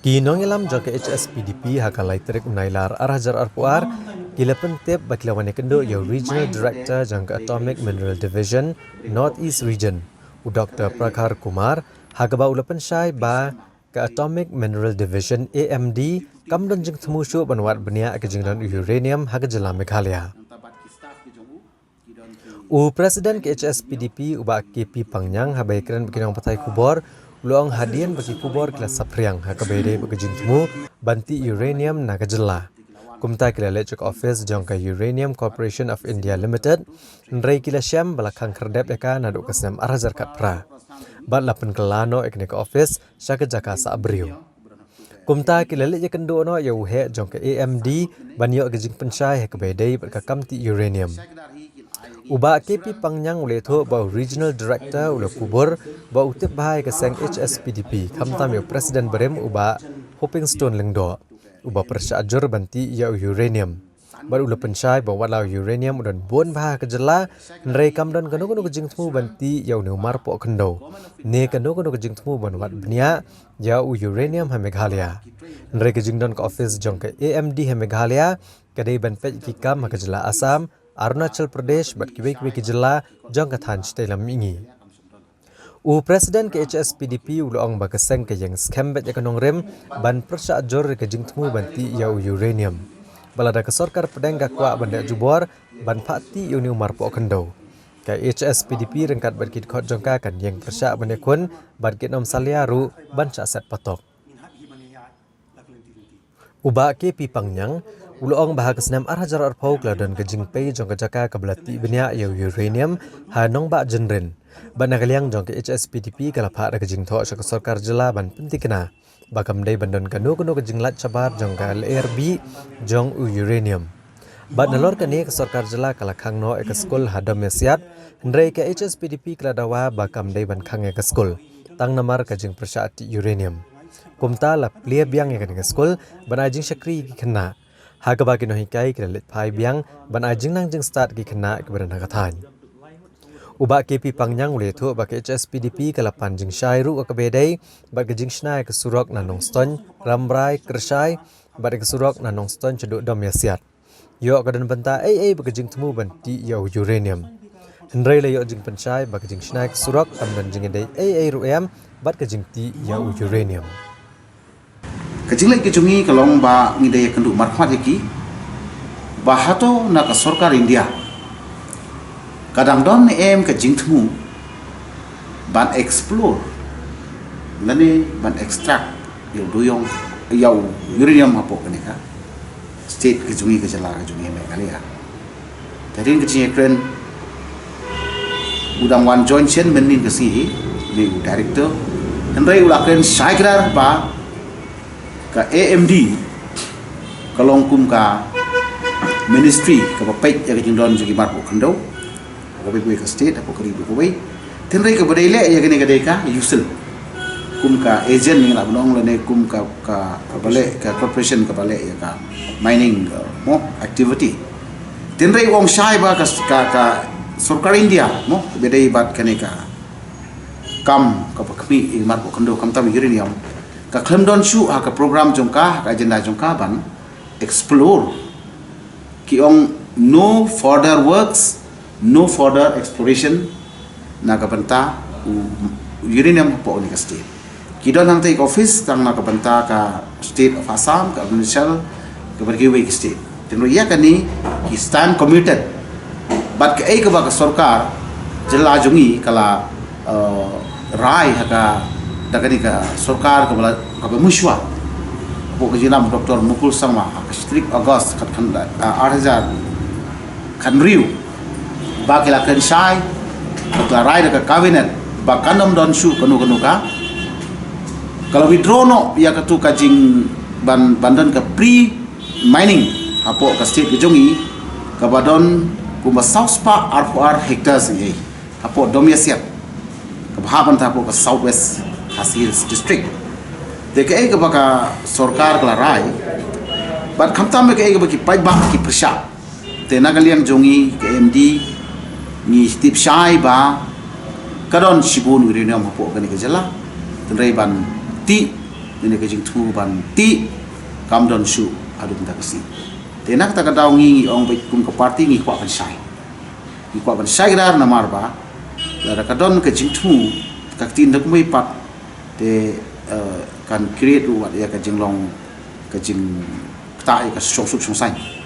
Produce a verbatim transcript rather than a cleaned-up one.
Ki nongïalam jong ka H S P D P ha ka lai tarik u Nailar ar hajar arphew ar ki la pyntip ba ki la wan ïakynduh ïa u Regional Director jong ka Atomic Mineral Division North East Region, u Doctor Prakhar Kumar, ha kaba u la pynshai ba ka Atomic Mineral Division, A M D, kam don jingthmu shuh ban wad bniah ka jingdon u uranium ha ka jylla Meghalaya. U President ka H S P D P, u Bah K P Pangniang, haba ïakren bad ki nongpathai khubor, u la ong hadien ba ki khubor ki la saphriang ha kaba ïadei bad ka jingthmu ban tih uranium na ka jylla. Kumta ki la leit sha ka office jong ka Uranium Corporation of India Limited, hynrei ki la shem ba la khang khyrdep ïa ka naduh ka snem ar hajar khatphra. Bad la pynkylla noh ïa kane ka office sha ka jaka sah briew. Kumta ki la leit ïakynduh noh ïa u heh jong ka A M D ban ïoh ka jingpynshai ha kaba ïadei bad ka kam tih uranium. U Bah K P Pangniang u la ïathuh ba u Regional Director u la kubur ba u tip bha ïa ka seng H S P D P, khamtam ïa u President barim, u Bah Hopingstone Lyngdoh, uba pyrshah jur ban tih ïa u uranium. Bad u la pynshai ba wat la u uranium u don bun bha ha ka jylla, hynrei kam don kano kano ka jingthmu ban tih ïa une u marpoh khyndew, ne kano kano ka jingthmu ban wad bniah ïa u uranium ha Meghalaya. Hynrei ka jingdon ka office jong ka A M D ha Meghalaya ka dei ban peit ki kam ha ka jylla Assam, Arunachal Pradesh bad kiwei kiwei ki jylla jong ka thaiñ shatei lam mihngi. U President ka H S P D P u la ong ba ka seng ka ïeng skhem beit ïa ka nongrim ban pyrshah jur ïa ka jingthmu ban tih ïa u uranium. Ba lada ka sorkar pdeng ka kwah ban leh jubor ban phah tih ïa une u marpoh khyndew, ka H S P D P ryngkat bad ki dkhot jong ka kan ïeng pyrshah ban ïakhun bad ki nongsalia ruh ban shah set patok. U Bah K P Pangniang u la ong ba ha ka snem ar hajar arphew ka la don ka jingpei jong ka jaka kaba la tih bniah ïa u uranium ha Nongbah Jynrin. Bad na ka liang jong ka H S P D P ka la phah da ka jingthoh sha ka sorkar jylla ban pyntikna ba kam dei ban don kano kano ka jinglait shabar jong ka lyer bih jong u uranium. Bad nalor kane ka sorkar jylla ka la khang noh ïa ka skul ha Domiasiat, hynrei ka H S P D P ka la dawa ba kam dei ban khang ïa ka skul tang namar ka jingpyrshah tih uranium. Kumta la plie biang ïa kane ka skul ban ai jingshakri ïa ki khynnah, ha kaba ki nonghikai ki la leit phai biang ban ai jingnang jingstad ïa ki khynnah kiba don ha ka thaiñ. U Bah K P Pangniang u la ïathuh ba ka H S P D P ka la pan jingshai ruh ha kaba ïadei bad ka jingshna ïa ka surok na Nongstoiñ Rambrai Kyrshai bad ïa ka surok na Nongstoiñ shaduh Domiasiat. Ïoh ka don bynta ei ei bad ka jingthmu ban tih ïa u uranium. Hynrei la ïoh jingpynshai ba ka jingshna ïa ka surok kam don jingïadei ei ei ruh em bad ka jingtih ïa u uranium. Ka jingleit ka jong ngi ka long ba ngi dei ïakynduh markhmat ïa ki ba hato na ka sorkar India ka dang don ne em ka jingthmu ban explore lane ban extract ïa u duyong, ïa u uranium hapoh kane ka state ka jong ngi, ka jylla ka jong ngi Meghalaya. Te hadien ka jingïakren u dang wan join shen mynnin ka sngi hi, une u director. Hynrei u la kren shai kdar ba ka A M D ka long kum ka ministry kaba peit ïa ka jingdon jong ki marpoh khyndew, kawei kawei ka state hapoh ka ri kawei. Hynrei kaba dei leh ïa kane ka dei ka U S I L kum ka agent, ngi lah ban ong, lane kum ka, ka, kaba leh, ka corporation kaba leh ïa ka mining, uh, mo, activity. Hynrei u ong shai ba ka, ka, ka sorkar India mo ba dei bad kane ka kam kaba khmih ïa ki marpoh khyndew, khamtam uranium, ka khlem don shuh ha ka program jong ka, ha ka agenda jong ka ban explore. Ki ong no further works, no further exploration na ka bynta u uranium hapoh kane ka state. Ki don hangta ka office tang na ka bynta ka state of Assam, ka Arunachal, ka bad kiwei ki state. Te ïa kane ki stand committed. Bad kaei kaba ka sorkar jylla jong ngi ka la, uh, rai ha ka, da kane ka sorkar kaba la, kaba mynshuwa hapoh ka jingïalam Doctor Mukul Sangma ha ka shi tarik August khatkhyndai, uh, ar hajar khathynriew, ba ki la kren shai, ba ki la rai da ka cabinet ba kan ym don shuh kano kano ka, ka la withdraw noh ïa katu ka jing ban, ban don ka pre mining hapoh ka state ka jong ngi, kaba don kumba saw spah arphew ar hectares ngi hapoh Domiasiat, kaba hap ban hapoh ka South West Khasi Hills District. Te kaei kaba ka sorkar ka la rai bad khamtam kaei kaba ki paidbah ki pyrshah. Te na ka liang jong ngi ka A M D ngi tip shai ba ka don shibun uranium hapoh kane ka jylla. Hynrei ban tih Kane ka jingthmu ban tih kam don shuh haduh mynta ka sngi. Te na kata ka daw ngi ngi ong ba kum ka party ngi kwah ban shai. Ngi kwah ban shai kdar namar ba lada ka don ka jingthmu ka ktien da kumwei pat te kan create ruh wat ïa ka jinglong ka jingktah ïa ka shongsuk shongsaiñ.